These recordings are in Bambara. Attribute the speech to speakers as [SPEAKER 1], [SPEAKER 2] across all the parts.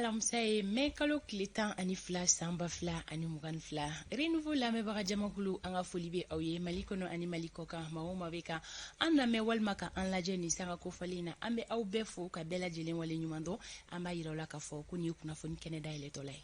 [SPEAKER 1] Alamisa ye, mɛ kalo tile 12 san 2022. Renouveau lamɛnbaga jamakulu, an ka foli bɛ aw ye Mali kɔnɔ ani Mali kɔkan. Maa o maa bɛ ka an lamɛn walima ka an lajɛ nin sanga kofɔlen na, an bɛ aw bɛɛ fo ka bɛɛ lajɛlen wale ɲuman dɔn. An b'a yira aw la k'a fɔ ko nin ye kunnafoni kɛnɛ dayɛlɛtɔla ye.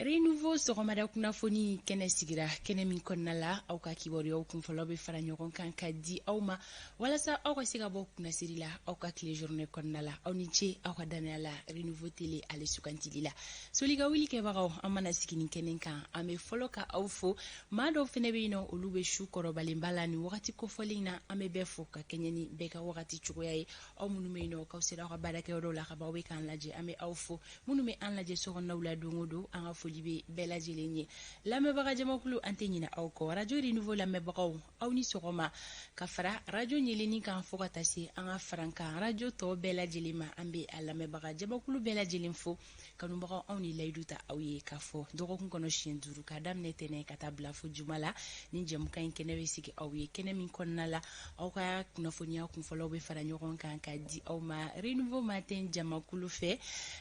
[SPEAKER 1] Renouveau sɔgɔmada kunnafoni kɛnɛ sigira, kɛnɛ min kɔnɔna la aw ka kibaruyaw kunfɔlɔ bɛ fara ɲɔgɔn kan ka di aw ma walasa aw ka se ka bɔ kunnasiri la aw ka tile journée kɔnɔna la. Aw ni ce aw ka dannaya la Renouveau télé ale sugantili la. Soli ka wuli kɛbagaw, an mana sigi nin kɛnɛ kan, an bɛ fɔlɔ ka aw fo. Maa dɔw fɛnɛ bɛ yen nɔ, olu bɛ su kɔrɔbalenba la nin wagati kofɔlen na. An bɛ bɛɛ fo ka kɛɲɛ ni bɛɛ ka wagati cogoya ye. Aw minnu bɛ yen nɔ k'aw sera aw ka baarakɛyɔrɔw la ka ban, aw bɛ k'an lajɛ, an bɛ aw fo. Minnu bɛ an lajɛ sokɔnɔnaw la don o don, an ka foli bɛ bɛɛ lajɛlen ye. Lamɛnbaga jamakulu, an tɛ ɲinɛ aw kɔ. Radio Renouveau lamɛnbagaw, aw ni sɔgɔma. Ka fara radio ɲɛlɛnni kan fo ka taa se an ka farankan radio tɔ bɛɛ lajɛlen ma, an bɛ a lamɛnbaga jamakulu bɛɛ lajɛlen fo. Kanubagaw, anw ni layidu ta aw ye k'a fɔ dɔgɔkun kɔnɔ siɲɛ 5, k'a daminɛ tɛnɛ ka taa bila fo juma la, ni jɛmukan in kɛnɛ bɛ sigi aw ye, kɛnɛ min kɔnɔna la aw ka kunnafoniya kunfɔlɔw bɛ fara ɲɔgɔn kan ka di aw ma Renouveau Matin jamakulu fɛ.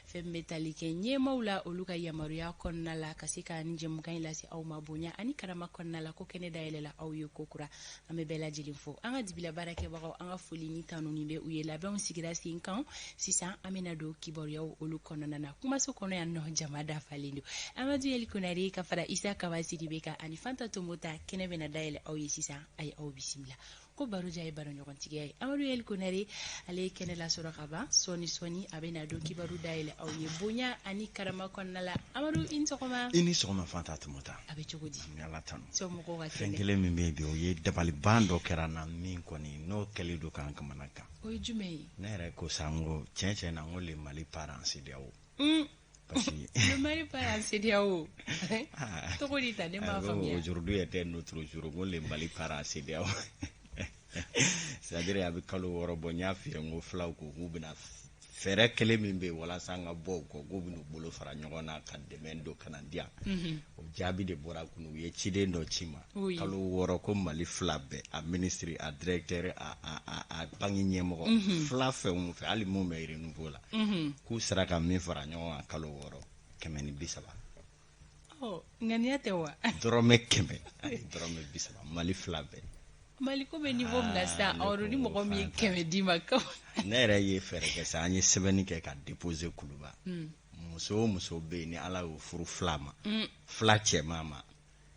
[SPEAKER 1] Fɛn bɛ tali kɛ ɲɛmaaw la, olu ka yamaruya kɔnɔna la, ka se ka ni jɛmukan in lase aw ma bonya ani karama kɔnɔna la, ko kɛnɛ dayɛlɛla aw ye kokura. An bɛ bɛɛ lajɛlen fo. An ka dibila baarakɛbagaw, an ka foli ni tanuni bɛ u ye. Labɛnw sigira sen kan sisan, an bɛna don kibaruyaw olu kɔnɔna na. Kumaso kɔnɔ yan nɔ, jama dafalen don. Amadu Yeli Konare ka fara Isa Kaba Sidibe kan ani Fanta Tomota, kɛnɛ bɛna dayɛlɛ aw ye sisan. A ye aw bisimila ko baro diya ye baro ɲɔgɔntigiya ye. Amadu Yeli Konare, ale ye kɛnɛ lasɔrɔ ka ban. Sɔɔni sɔɔni a bɛna don kibaru dayɛlɛ aw ye bonya ani karama kɔnɔna la. Amadu, i ni sɔgɔma.
[SPEAKER 2] I ni sɔgɔma, Fanta Tomota.
[SPEAKER 1] A bɛ cogo di?
[SPEAKER 2] An bɛ Ala tanu.
[SPEAKER 1] Somɔgɔw ka
[SPEAKER 2] fɛn
[SPEAKER 1] kɛnɛ?
[SPEAKER 2] Kelen min bɛ yen bi, o ye dabaliban dɔ kɛra n na min kɔni n'o kɛlen don k'an kamana gan.
[SPEAKER 1] O ye jumɛn ye?
[SPEAKER 2] Ne yɛrɛ ko sa, n ko tiɲɛ tiɲɛ na, n ko le Mali part en CEDEAO. Parce que
[SPEAKER 1] Le Mali part en CEDEAO cogo di ta? Ne m'a faamuya.
[SPEAKER 2] Aujourd'hui était notre jour. N ko le Mali part en CEDEAO, c'est-à-dire a bɛ kalo 6 bɔ, n y'a f'i ye, n ko fulaw ko k'u bɛna fɛɛrɛ kelen min bɛ yen walasa an ka bɔ u kɔ, k'u bɛn'u bolo fara ɲɔgɔn na ka dɛmɛ dɔ ka na di yan. O jaabi de bɔra kun, u ye ciden dɔ ci ma. Kalo 6 ko Mali fila bɛɛ, a ministre, a directeur, a banque ɲɛmɔgɔ, fila fɛn o fɛn, hali mun bɛ Renouveau la, k'u sera ka min fara ɲɔgɔn kan kalo 6, 130.
[SPEAKER 1] Ɔ, ŋaniya tɛ wa?
[SPEAKER 2] Dɔrɔmɛ 100 ani dɔrɔmɛ 30, Mali fila bɛɛ.
[SPEAKER 1] Mali ko bɛ niveau min na sisan,
[SPEAKER 2] Ah, ne
[SPEAKER 1] Amadu, ni
[SPEAKER 2] ko
[SPEAKER 1] mɔgɔ min ye
[SPEAKER 2] Fanta.
[SPEAKER 1] 100 d'i ma ko
[SPEAKER 2] Ne yɛrɛ ye fɛɛrɛ kɛ sa, an ye sɛbɛnni kɛ ka déposer Kuluba. Muso o muso bɛ yen ni Ala y'o furu fila ma, fila cɛman ma,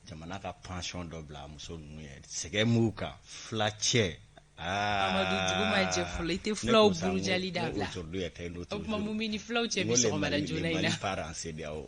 [SPEAKER 2] jamana ka pension dɔ bila muso ninnu ye, sɛgɛn m'u kan, fila cɛ.
[SPEAKER 1] Amadu, dugu ma jɛ fɔlɔ, i tɛ fulaw burujali dabila.
[SPEAKER 2] Aujourd'hui était notre
[SPEAKER 1] O tuma
[SPEAKER 2] jour.
[SPEAKER 1] mun b'i ni fulaw cɛ bi sɔgɔmada joona in na?
[SPEAKER 2] Mali part en CEDEAO.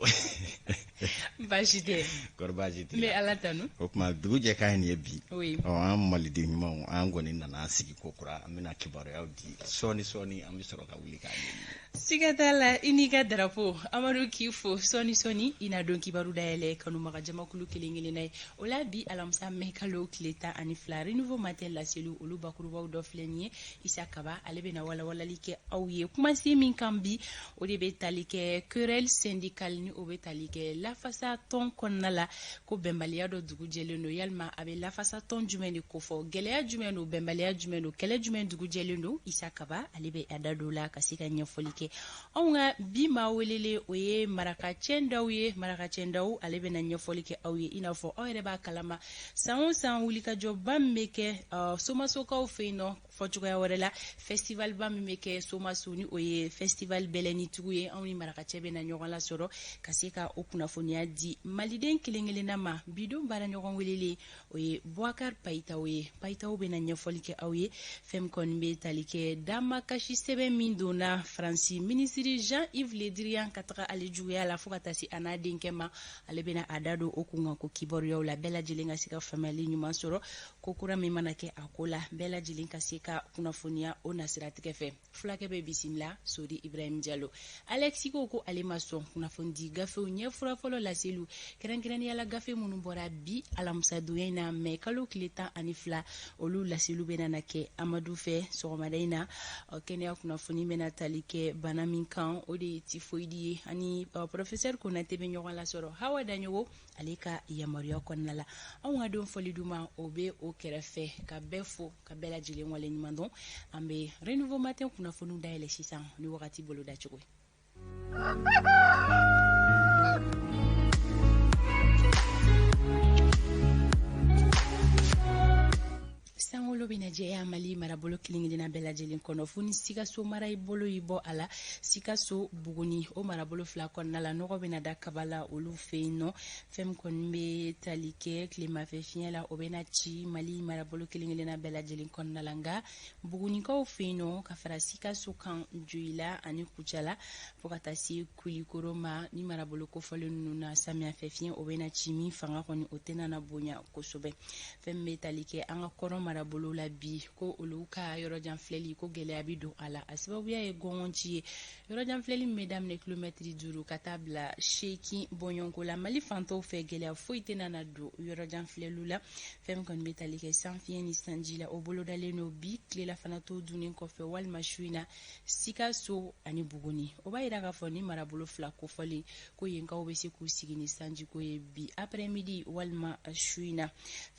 [SPEAKER 1] Baasi tɛ.
[SPEAKER 2] Kɔri baasi t'i
[SPEAKER 1] N bɛ
[SPEAKER 2] la?
[SPEAKER 1] Ala tanu.
[SPEAKER 2] O tuma dugu jɛ ka ɲi nin ye bi.
[SPEAKER 1] Oui.
[SPEAKER 2] Ɔ, an maliden ɲumanw, an kɔni nana an sigi ko kura, an bɛna kibaruyaw di sɔɔni sɔɔni, an bɛ sɔrɔ ka wuli k'a ɲɛɲini.
[SPEAKER 1] Siga t'a la, i n'i ka drapeau. Amadu, k'i fo. Sɔɔni sɔɔni i na don kibaru dayɛlɛ kanubaga jamakulu kelen kelenna ye. O la bi alamisa, mɛ kalo tile 12, Renouveau Matin laseliw olu bakurubaw dɔ filɛ nin ye. Isa Kaba, ale bɛna walawalali kɛ aw ye. Kumasen min kan bi, o de bɛ tali kɛ querelle syndicale, ni o bɛ tali kɛ lafasa tɔn kɔnɔna la, ko bɛnbaliya dɔ dugu jɛlen don. Yalima a bɛ lafasa tɔn jumɛn de kofɔ? Gɛlɛya jumɛn don? Bɛnbaliya jumɛn don? Kɛlɛ jumɛn dugu jɛlen don? Isa Kaba, ale bɛ a da don la ka se ka ɲɛfɔli kɛ. Anw ka bi maa welele, o ye Maraka Cɛndaw ye. Maraka Cɛndaw, ale bɛna ɲɛfɔli kɛ aw ye. I n'a fɔ aw yɛrɛ b'a kalama, san o san wulikajɔba min bɛ kɛ Somasokaw fɛ yen nɔ, fɔ cogoya wɛrɛ la, festivalba min bɛ kɛ Somaso, ni o ye festival Bɛlɛnitugu ye, anw ni Marakacɛ bɛna ɲɔgɔn lasɔrɔ ka se ka o kunnafoniya di maliden kelen kelenna ma. Bidon baara ɲɔgɔn welele, o ye Boubacar Payitaw ye. Payitaw bɛna ɲɛfɔli kɛ aw ye fɛn min kɔni bɛ tali kɛ damakasi sɛbɛn min donna Faransi minisiri Jean-Yves Le Drian ka taga ale juguya la fo ka taa se a n'a denkɛ ma. Ale bɛna a da don o kunkan ko kibaruyaw la, bɛɛ lajɛlen ka se ka faamuyali ɲuman sɔrɔ ko kura min mana kɛ a ko la, bɛɛ lajɛlen ka se ka kunnafoniya o nasiratigɛ fɛ. Fulakɛ bɛ bisimila Sori Ibrahim Jalo. Alexi ko ko ale ma sɔn kunnafonidi gafew ɲɛfura fɔlɔ laseliw, kɛrɛnkɛrɛnnenya la gafe minnu bɔra bi alamisadonya in na, mɛ kalo tile 12, olu laseliw bɛna na kɛ Amadu fɛ sɔgɔmada in na. Kɛnɛya kunnafoni bɛna tali kɛ bana min kan, o de ye tifoyidi ye, ani professeur Konate bɛ ɲɔgɔn lasɔrɔ Hawa Daɲogo ale ka yamaruya kɔnɔna la. Anw ka don fɔli duman, o bɛ o kɛrɛfɛ ka bɛɛ fo ka bɛɛ lajɛlen wale ɲuman. waleɲuman dɔn. An bɛ Renouveau Matin kunnafoniw dayɛlɛ sisan ni wagati boloda cogo ye. Sankolo bɛna jɛya Mali marabolo kelen-kelenna bɛɛ lajɛlen kɔnɔ, fo ni Sikaso mara i bolo y'i bɔ a la. Sikaso, Buguni, o marabolo fila kɔnɔna la, nɔgɔ bɛna da kaba la olu fɛ yen nɔ. Fɛn min kɔni bɛ tali kɛ tilemafɛ fiɲɛ la, o bɛna ci Mali marabolo kelen-kelenna bɛɛ lajɛlen kɔnɔna la. Nka Bugunikaw fɛ yen nɔ, ka fara Sikaso kan, Joyila ani Kucala, fo ka taa se Kulikoro ma, ni marabolo kofɔlen ninnu na, samiyɛfɛ fiɲɛ o bɛna ci min fanga kɔni o tɛna na bonya kosɛbɛ. Fɛn min bɛ tali kɛ an ka kɔrɔn marabolo la bi, ko olu ka yɔrɔjan filɛli ko gɛlɛya bɛ don a la, a sababuya ye gɔngɔnci ye. Yɔrɔjan filɛli min bɛ daminɛ kilomɛtiri 5 ka taa bila 8 bɔɲɔgɔnko la, Mali fantɔw fɛ gɛlɛya foyi tɛna na don yɔrɔjan filɛliw la. Fɛn min kɔni bɛ tali kɛ sanfiɲɛ ni sanji la, o bolodalen don bi tilelafana to dunnen kɔfɛ walima su in na Sikaso ani Buguni. O b'a yira k'a fɔ ni marabolo fila kofɔlen ko yenkaw bɛ se k'u sigi ni sanjiko ye bi après midi walima su in na.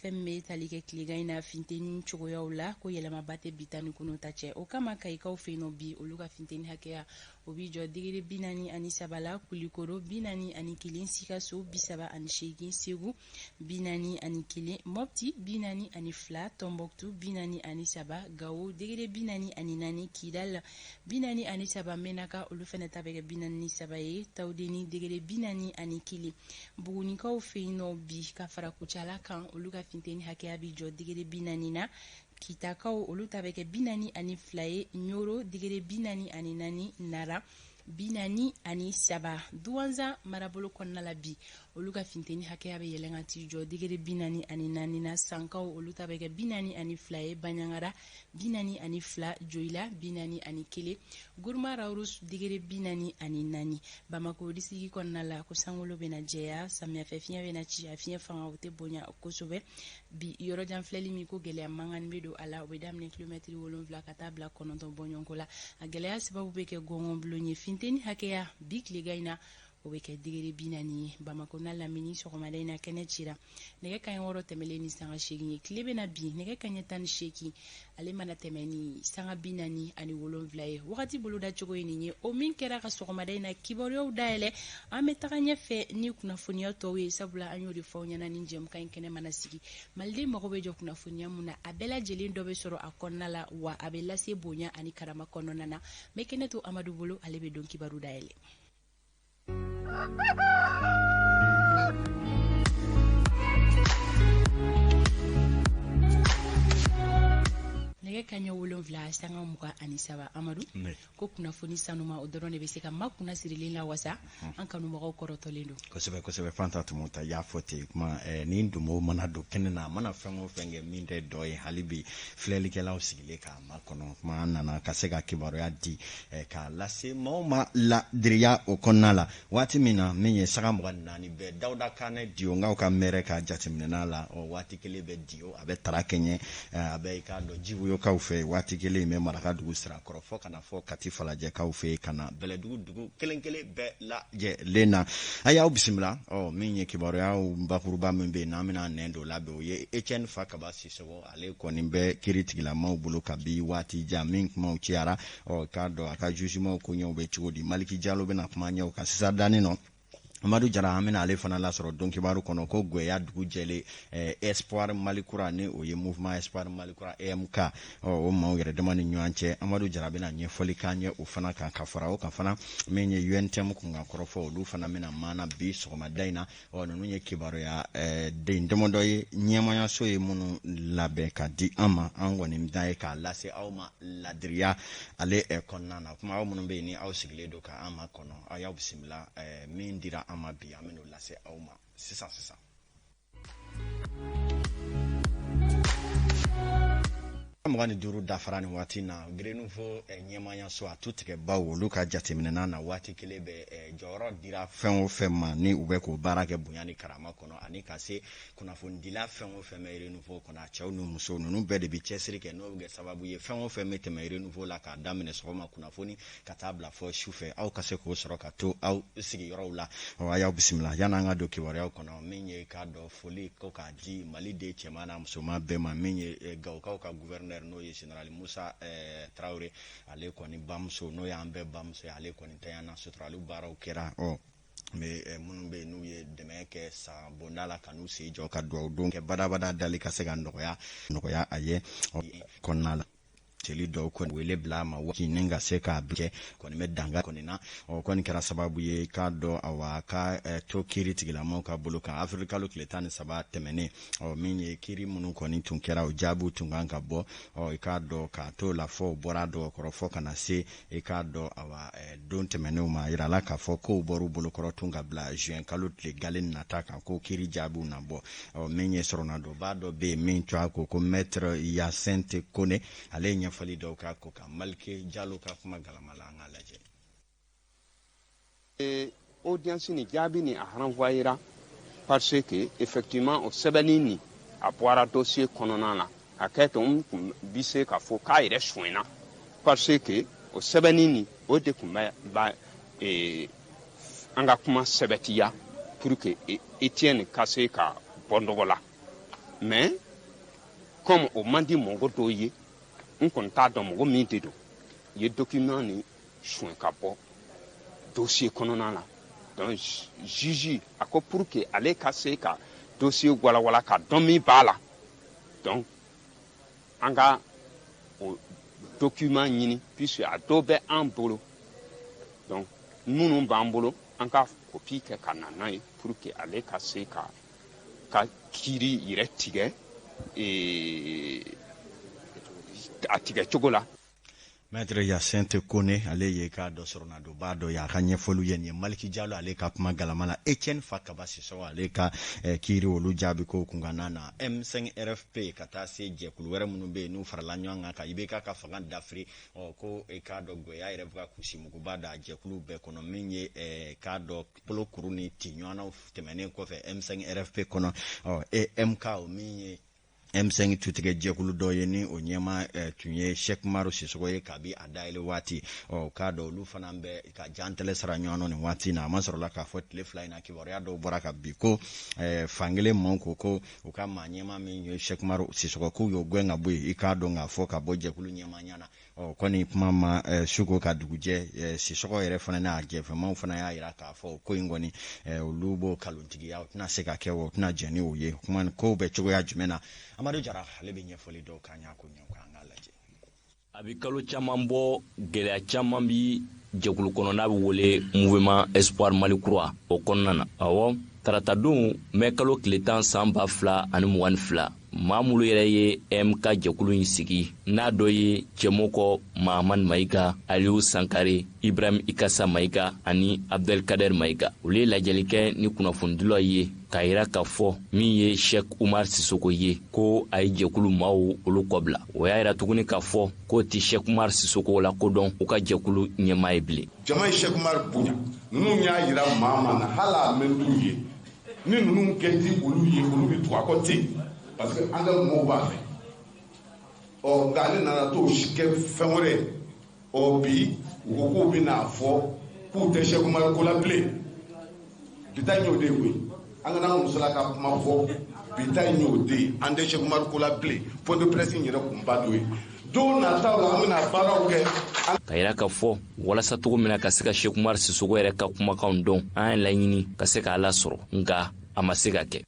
[SPEAKER 1] Fɛn min bɛ tali kɛ tilegan in na funteni cogoyaw la, ko yɛlɛmaba tɛ bi ta ni kunun ta cɛ. O kama Kayikaw fɛ yen nɔ bi, olu ka funteni hakɛya o b'i jɔ degré 43 la, Kulikoro 41, Sikaso 38, Segu 41, Mɔpti 42, Tɔnbɔkutu 43, Gawo degré 44, Kidal 43, Menaka olu fana ta bɛ kɛ 43 ye, Tawudeni degré 41. Bugunikaw fɛ yen nɔ bi, ka fara Kucala kan, olu ka funteni hakɛya bɛ jɔ degré 40 na. Kitakaw olu ta bɛ kɛ 42 ye, Ɲoro degré 44, Nara 43. Duwanza marabolo kɔnɔna la bi, olu ka funteni hakɛya bɛ yɛlɛn ka t'i jɔ degré 44 na. Sankaw olu ta bɛ kɛ 42 ye, Baɲangara 42, Joyila 41, Guruma Rawurus degré 44. Bamako disiriki kɔnɔna la, ko sankolo bɛna jɛya, samiyɛfɛ fiɲɛ bɛna ci, a fiɲɛ fanga o tɛ bonya kosɛbɛ bi. Yɔrɔjan filɛli min ko gɛlɛya mankan bɛ don a la, o bɛ daminɛ kilomɛtiri 7 ka taa bila 9 bɔɲɔgɔnko la. A gɛlɛya sababu bɛ kɛ gɔngɔnbulon ye. Funteni hakɛya bi tilegan in na, o bɛ kɛ degré 40 ye. Bamakɔ n'a lamini, sɔgɔmada in na kɛnɛ cira nɛgɛ kanɲɛ 6 tɛmɛlen ni sanga 8 ye. Tile bɛna bin nɛgɛ kanɲɛ 18, ale mana tɛmɛ ni sanga 47 ye. Wagati boloda cogo ye nin ye, o min kɛra ka sɔgɔmada in na kibaruyaw dayɛlɛ. An bɛ taga ɲɛfɛ ni kunnafoniya tɔw ye, sabula an y'o de fɔ aw ɲɛna ni jɛmukan in kɛnɛ mana sigi. Maliden mago bɛ jɔ kunnafoniya mun na, a bɛɛ lajɛlen dɔ bɛ sɔrɔ a kɔnɔna la, wa a bɛ lase bonya ani karama kɔnɔna na. N bɛ kɛnɛ to Amadu bolo, ale bɛ don kibaru dayɛlɛ. Nɛgɛ kanɲɛ 7 sanga 23. Amadu, ko kunnafoni sanuma o dɔrɔn de bɛ se ka ma kunna sirilen la wasa an kanubagaw kɔrɔtɔlen don.
[SPEAKER 2] Kosɛbɛ kosɛbɛ, Fanta Tumuta y'a fɔ ten kuma. Ni donmo mana don kɛnɛ na, a mana fɛn o fɛn kɛ min tɛ dɔ ye, hali bi filɛlikɛlaw sigilen k'a makɔnɔ. Kuma an nana ka se ka kibaruya di, k'a lase maaw ma ladiriya o kɔnɔna la. Waati min na min ye sanga 24 bɛɛ Dawuda Kanɛ Diyonkaw ka mɛrɛ ka jateminɛ la, o waati kelen bɛ Diyo, a bɛ tara kɛɲɛ, a bɛ i k'a dɔn Jiwoyokaw fɛ, waati kelen in bɛ Marakadugu Sirakɔrɔ, fo ka na fɔ Kati Falajɛkaw fɛ, ka na Bɛlɛdugu dugu kelen kelen bɛɛ lajɛlen na. A y'aw bisimila. Ɔ min ye kibaruyaw bakuruba min bɛ yen n'an bɛna nɛn don labɛn, o ye Etienne Fakaba Sisɔgɔ, ale kɔni bɛ kiiri tigilamaw bolo kabi waati jan min kumaw cayara. Ɔ k'a dɔn a ka jugementw koɲɛw bɛ cogo di, Maliki Jalo bɛna kuma ɲɛw kan sisan dannen nɔ. Amadu Jara, an bɛna ale fana lasɔrɔ don kibaru kɔnɔ ko gwɛya dugu jɛlen, Espoir Mali kura, ni o ye Mouvement Espoir Mali kura EMK, ɔ o maaw yɛrɛ dama ni ɲɔgɔn cɛ, Amadu Jara bɛna ɲɛfɔli k'an ye o fana kan. Ka fara o kan fana, min ye UNTM kunkan kɔrɔfɔ, olu fana bɛna maana bi sɔgɔmada in na. Ɔ ninnu ye kibaruya den damadɔ ye ɲɛmayaso ye minnu labɛn ka di an ma. An kɔni dan ye k'a lase aw ma ladiriya ale kɔnɔna na. Kuma aw minnu bɛ yen ni aw sigilen don ka an makɔnɔ, aw y'aw bisimila. Min dira an ma bi, an bɛn'o lase aw ma sisan sisan. 25 dafara nin waati na, Renouveau ɲɛmayaso a tu tigɛbaw olu ka jateminɛ na, waati kelen bɛ jɔyɔrɔ dira fɛn o fɛn ma ni u bɛ k'o baara kɛ bonya ni karama kɔnɔ, ani ka se kunnafonidila fɛn o fɛn bɛ Renouveau kɔnɔ, a cɛw ni musow ninnu bɛɛ de bɛ cɛsiri kɛ, n'o bɛ kɛ sababu ye fɛn o fɛn bɛ tɛmɛ Renouveau la, k'a daminɛ sɔgɔma kunnafoni ka taa bila fɔ su fɛ, aw ka se k'o sɔrɔ ka to aw sigiyɔrɔw la. Ɔ a y'aw bisimila. Yan'an ka don kibaruyaw kɔnɔ, min ye k'a dɔn foli ko k'a di Mali den cɛman n'a musoman bɛɛ ma, min ye Gawokaw ka gouverneur n'o ye général Musa Tarawele, ale kɔni bamuso, n'o y'an bɛɛ bamuso ye, ale kɔni tanyana. Suturali baaraw kɛra. Ɔ mais minnu bɛ yen n'u ye dɛmɛ kɛ san bonda la, ka n'u sen jɔ ka dugawu don kɛ badabada, dali ka se ka nɔgɔya a ye kɔnɔna la. Seli dɔw kɔni wele bila a ma waati ni ka se k'a kɛ kɔni bɛ danga kɔni na. O kɔni kɛra sababu ye k'a dɔn, awa, ka to kiiri tigilamaw ka bolo kan avril kalo tile 13 tɛmɛnen. Ɔ min ye kiiri minnu kɔni tun kɛra, o jaabiw tun kan ka bɔ. Ɔ i k'a dɔn k'a to la fɔ o bɔra dɔgɔkɔrɔ fɔ ka na se, i k'a dɔn, awa, don tɛmɛnenw ma, yirala k'a fɔ kow bɔr'u bolokɔrɔ tun ka bila juin kalo tile gale nata kan, ko kiiri jaabiw na bɔ. Ɔ min ye sɔrɔnadonba dɔ bɛ yen min tɔgɔ ko maître Yacinthe Kone, ale ye ɲɛfɔli dɔw k'a ko kan. Malike Jalo ka kuma galama la, an k'a lajɛ.
[SPEAKER 3] Audience ni jaabi ni a renvoyera parce que effectivement o sɛbɛnni ni a bɔra dossier kɔnɔna na. A kɛ to n kun bi se k'a fɔ k'a yɛrɛ sonyɛna parce que o sɛbɛnni ni o de tun bɛ ba an ka kuma sɛbɛtiya pour que Etienne ka se ka bɔ nɔgɔ la. Mais comme o man di mɔgɔ dɔw ye, n kɔni t'a dɔn mɔgɔ min de don, u ye document ni suɲɛ ka bɔ dossier kɔnɔna la. Donc juge a ko pour que ale ka se ka dossier walawala ka dɔn min b'a la, donc an ka o document ɲini puisque a dɔw bɛ an bolo. Donc minnu b'an bolo, an ka copie kɛ ka na n'a ye pour que ale ka se ka kiiri yɛrɛ tigɛ a tigɛ cogo la.
[SPEAKER 2] Maître Yacinthe Kone, ale ye k'a dɔ sɔrɔnadonba dɔ ye, a ka ɲɛfɔliw ye nin ye. Maliki Jalo, ale ka kuma galama la. Etienne Fakaba Sisɔgɔ, ale ka kiiri olu jaabi ko kunkanna na, M5 RFP ka taa se jɛkulu wɛrɛ minnu bɛ yen n'u farala ɲɔgɔn kan ka IBK ka fanga dafiri. Ɔ ko k'a dɔn goya yɛrɛ bɛ ka kusi muguba da jɛkulu bɛɛ kɔnɔ. Min ye k'a dɔn bolo kuru ni ti ɲɔgɔnnaw tɛmɛnen kɔfɛ M5 RFP kɔnɔ, ɔ EMK, o min ye M5 tutigɛ jɛkulu dɔ ye, ni o ɲɛma tun ye Cheick Umaru Sisɔgɔ ye kabi a dayɛlɛ waati. Ɔ k'a dɔn olu fana bɛ ka jantɛlɛ sara ɲɔgɔn na nin waati na. A ma sɔrɔla k'a fɔ tile 2 in na, kibaruya dɔw bɔra ka bi ko fankelen maaw ko u ka maa ɲɛma min ye Cheick Umaru Sisɔgɔ, k'u y'o gɛn ka bɔ yen, i k'a dɔn k'a fɔ ka bɔ jɛkulu ɲɛmaaya na. Ɔ kɔni kuma ma suko ka dugujɛ, Sisɔgɔ yɛrɛ fana n'a jɛfɛmaw fana y'a jira k'a fɔ ko in kɔni, olu b'o kalontigiya, o tɛna se ka kɛ, o tɛna jɛn ni o ye. Kuma kow bɛ cogoya jumɛn na? Amadu Jara, ale bɛ ɲɛfɔli dɔw k'an y'a ko ɲɛ an k'a lajɛ.
[SPEAKER 4] A bɛ kalo caman bɔ, gɛlɛya caman bi jɛkulu kɔnɔ n'a bɛ wele Mouvement Espoir Mali Kura o kɔnɔna na. Awɔ, taratadon mɛ kalo tile 10 san 2022, maa minnu yɛrɛ ye MK jɛkulu in sigi, n'a dɔ ye Cɛmɔkɔ Mahamani Mayiga, Aliyu Sankare, Ibrahim Ikasa Mayiga ani Abdelkader Mayiga, olu ye lajɛli kɛ ni kunnafonidilaw ye k'a yira k'a fɔ min ye Sheikh Umar Sisoko ye, ko a ye jɛkulu maaw olu kɔbila. O y'a yira tuguni k'a fɔ k'o tɛ Sheikh Umar Sisoko la kodɔn u ka jɛkulu ɲɛmaa ye bilen.
[SPEAKER 5] Jama ye Sheikh Umar bonya, ninnu y'a yira maa ma na, hali a mɛn t'u ye ni ninnu kɛ ti olu ye, olu bɛ tugu a kɔ ten parce que an ka mɔɔw b'a fɛ. Ɔ nka ale nana t'o kɛ fɛn wɛrɛ ye. Ɔ bi u ko k'u bɛna fɔ k'u tɛ Sheikh Umar ko la bilen. Bi ta in y'o de ye koyi, an kana musala ka kuma fɔ. Bi ta in y'o de ye, an tɛ Sheikh Umar ko la bilen. Point de presse in yɛrɛ kunba dɔ ye, don nataw la an bɛna baaraw kɛ.
[SPEAKER 4] Ka yira k'a fɔ walasa cogo min na ka se ka Sheikh Umar Sisoko yɛrɛ ka kumakanw dɔn, an ye laɲini ka se k'a lasɔrɔ, nka a ma se ka kɛ.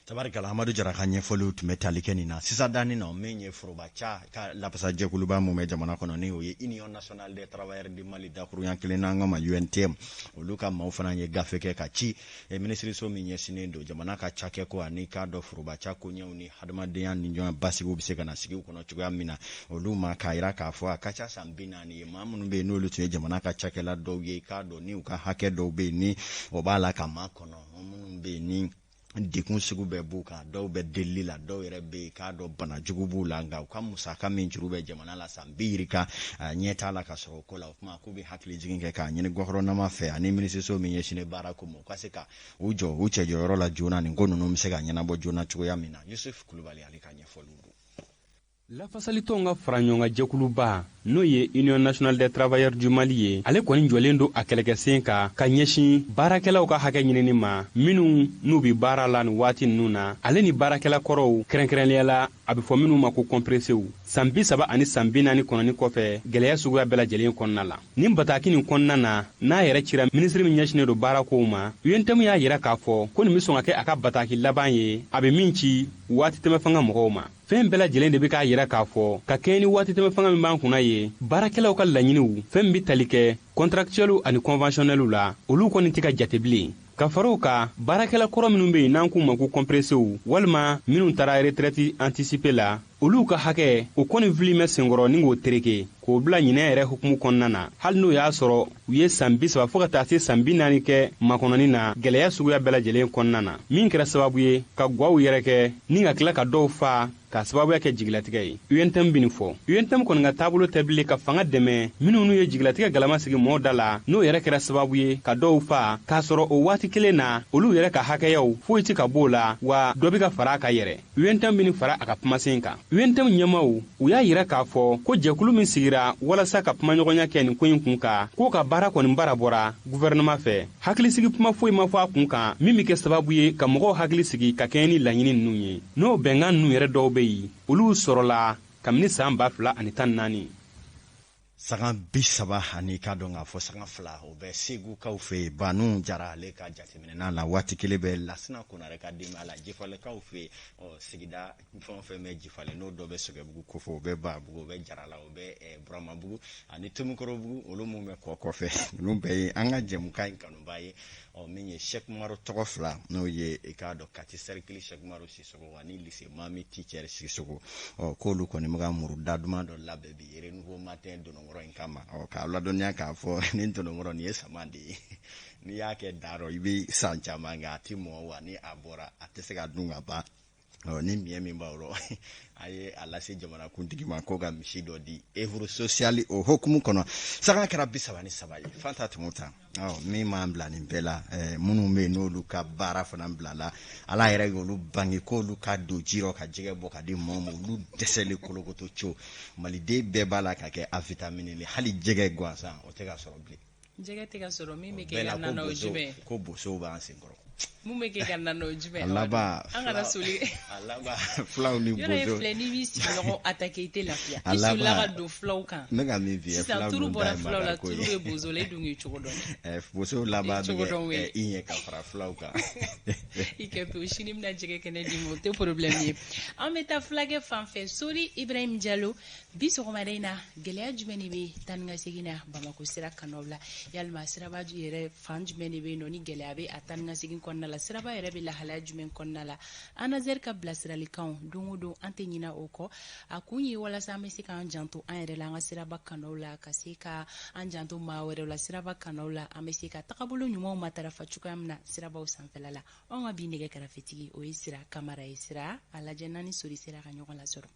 [SPEAKER 2] Tabarikala, Amadu Jara ka ɲɛfɔliw tun bɛ tali kɛ nin na. Sisan danni na, min ye forobaca ka lafasajɛkuluba mun bɛ jamana kɔnɔ, ni o ye Union nationale des travailleurs du Mali, dakurunya kelen n'an ka ma UNTM, olu ka maaw fana ye gafe kɛ ka ci minisiriso min ɲɛsinnen don jamana ka cakɛko ani k'a dɔn forobaca koɲɛw ni hadamadenya ni ɲɔgɔn basigiw bɛ se ka na sigiw kɔnɔ cogoya min na, olu ma, k'a yira k'a fɔ a ka ca san 40 ye, maa minnu bɛ yen n'olu tun ye jamana ka cakɛla dɔw ye, k'a dɔn ni u ka hakɛ dɔw bɛ yen ni o b'a la ka maa kɔnɔ, minnu bɛ yen ni degun sugu bɛɛ b'u kan, dɔw bɛ delili la, dɔw yɛrɛ bɛ yen k'a dɔn bana jugu b'u la, nka u ka musaka min juru bɛ jamana la san bi yirika, ɲɛ t'a la ka sɔrɔ o ko la. O kuma k'u bɛ hakili jigin kɛ k'a ɲini gɔfɛrɛnaman fɛ ani minisiriso min ɲɛsinnen baara ko ma, u ka se ka u jɔ u cɛ jɔyɔrɔ la joona, nin ko ninnu bɛ se ka ɲɛnabɔ joona cogoya min na. Yusuf Kulubali, ale ka ɲɛfɔliw don.
[SPEAKER 6] Lafasalitɔnw ka faraɲɔgɔnkan jɛkuluba, n'o ye Union nationale des travailleurs du Mali ye, ale kɔni jɔlen don a kɛlɛkɛsen kan ka ɲɛsin baarakɛlaw ka hakɛ ɲinini ma, minnu n'u bɛ baara la nin waati ninnu na, ale ni baarakɛla kɔrɔw, kɛrɛnkɛrɛnnenya la a bɛ fɔ minnu ma ko kɔnperesew, san 30 ani san 40 kɔnɔni kɔfɛ gɛlɛya suguya bɛɛ lajɛlen kɔnɔna la. Nin bataki nin kɔnɔna na, n'a yɛrɛ cira minisiri min ɲɛsinnen don baarakow ma, UNTM y'a yira k'a fɔ ko nin bɛ sɔn ka kɛ a ka bataki laban ye a bɛ min ci waati tɛmɛ fanga mɔgɔw ma. Fɛn bɛɛ lajɛlen de bɛ k'a yira k'a fɔ ka kɛɲɛ ni waati tɛmɛ fanga min b'an kunna ye, baarakɛlaw ka laɲiniw, fɛn min bɛ tali kɛ contractuels ani conventionnels la, olu kɔni tɛ ka jate bilen. Ka fara o kan, baarakɛla kɔrɔ minnu bɛ yen n'an k'u ma ko kɔnperesew walima minnu taara retraite anticipée la, olu ka hakɛ o kɔni fili bɛ senkɔrɔ ni k'o tereke k'o bila ɲinɛ yɛrɛ hukumu kɔnɔna na, hali n'o y'a sɔrɔ u ye san 30 fɔɔ ka taa se san 40 kɛ makɔnɔni na gɛlɛya suguya bɛɛ lajɛlen kɔnɔna na, min kɛra sababu ye ka gwaw yɛrɛ kɛ ni ka tila ka dɔw fa k'a sababuya kɛ jigilatigɛ ye. UNTM bɛ nin fɔ. UNTM kɔni ka taabolo tɛ bilen ka fanga dɛmɛ minnu n'u ye jigilatigɛ galama sigi mɔɔw da la, n'o yɛrɛ kɛra sababu ye ka dɔw fa, k'a sɔrɔ o waati kelen na olu yɛrɛ ka hakɛyaw foyi tɛ ka b'o la, wa dɔ bɛ ka fara a kan yɛrɛ. UNTM bɛ nin fara a ka kumasen kan. UNTM ɲɛmaw u y'a yira k'a fɔ ko jɛkulu min sigira walasa ka kumaɲɔgɔnya kɛ nin ko in kun kan, k'o ka baara kɔni bara bɔra guvɛrɛnɛman fɛ. Hakilisigi kuma foyi ma fɔ a kun kan min bɛ kɛ sababu ye ka mɔgɔw hakili sigi ka kɛɲɛ ni laɲini ninnu ye, n'o bɛnkan ninnu yɛrɛ dɔw bɛ yen, olu sɔrɔla kabini san 2014.
[SPEAKER 2] Sanga 30 ani k'a dɔn k'a fɔ sanga 2, o bɛ Segukaw fɛ yen. Banu Jara, ale ka jateminɛ la, waati kelen bɛ Lasina Konare ka denbaya la Jifalekaw fɛ yen. Ɔ, sigida fɛn o fɛn bɛ Jifale, n'o dɔ bɛ Sɛgɛbugu kofɔ, o bɛ Babugu, o bɛ Jarala, o bɛ Buramabugu ani Tomikɔrɔbugu, olu mun bɛ kɔ kɔfɛ, ninnu bɛɛ ye an ka jɛmukan in kanuba ye. Ɔ, min ye Sɛkumaru tɔgɔ fila, n'o ye i k'a dɔn Kati Cercle Sɛkumaru Sisoko ani lycée Mami Teacher Sisoko, ɔ, k'olu kɔni bɛ ka muru da duman dɔ labɛn bi Renouveau Matin dononkɔrɔ in kama. Ɔ, k'a ladɔnniya k'a fɔ ni dononkɔrɔ nin ye sama de ye, n'i y'a kɛ da rɔ, i bɛ san caman kɛ, a ti mɔ, wa ni a bɔra a tɛ se ka dun ka ban. Ɔ, ni miɲɛ min b'aw rɔ, a ye a lase jamanakuntigi ma ko ka misi dɔ di œuvre sociale o hokumu kɔnɔ. Sanga kɛra 33 ye. Fanta tumu ta, ɔ, min m'an bila nin bɛɛ la, minnu bɛ yen n'olu ka baara fana bilala, Ala yɛrɛ y'olu bange k'olu ka don ji rɔ ka jɛgɛ bɔ ka di mɔgɔw ma, olu dɛsɛlen kolokoto co. Maliden bɛɛ b'a la ka kɛ avitamine, hali jɛgɛ gansan o tɛ ka sɔrɔ bilen.
[SPEAKER 1] Jɛgɛ tɛ ka sɔrɔ, min bɛ kɛ ka nana, o jumɛn?
[SPEAKER 2] Ko bosow b'an senkɔrɔ.
[SPEAKER 1] Mun bɛ kɛ ka nana, o jumɛn?
[SPEAKER 2] A laban.
[SPEAKER 1] An kana soli.
[SPEAKER 2] A laban, fulaw ni
[SPEAKER 1] bosow. Yɔrɔ ye filɛ, n'i b'i sigiɲɔgɔn attaquer, i tɛ lafiya. I solila ka don fulaw kan.
[SPEAKER 2] N bɛ ka min f'i ye.
[SPEAKER 1] Sisan turu bɔra fulaw la, turu bɛ bozo la, e dun k'i cogo dɔn.
[SPEAKER 2] Bosow laban bɛ kɛ i ɲɛ ka fara fulaw kan.
[SPEAKER 1] I kɛ pewu, sini bɛna jɛgɛ kɛnɛ d'i ma, o tɛ problème ye. An bɛ taa fulakɛ fan fɛ, Sori Ibrahim Jalo. Bi sɔgɔmada in na, gɛlɛya jumɛn de bɛ taa ni ka segin na Bamakɔ sira kanaw la? Yalima siraba yɛrɛ fan jumɛn de bɛ yen nɔ ni gɛlɛya bɛ a taa ni ka segin kɔnɔna la? Siraba yɛrɛ bɛ lahalaya jumɛn kɔnɔna la? ANASER ka bilasiralikanw, don o don an tɛ ɲinɛ o kɔ. A kun ye walasa an bɛ se k'an janto an yɛrɛ la an ka siraba kanaw la, ka se ka an janto maa wɛrɛw la siraba kanaw la, an bɛ se ka tagabolo ɲumanw matarafa cogoya min na sirabaw sanfɛla la. Anw ka bi nɛgɛ karafetigi, o ye Sira Kamara ye. Sira, a lajɛ n'an ni Sori sera ka ɲɔgɔn lasɔrɔ.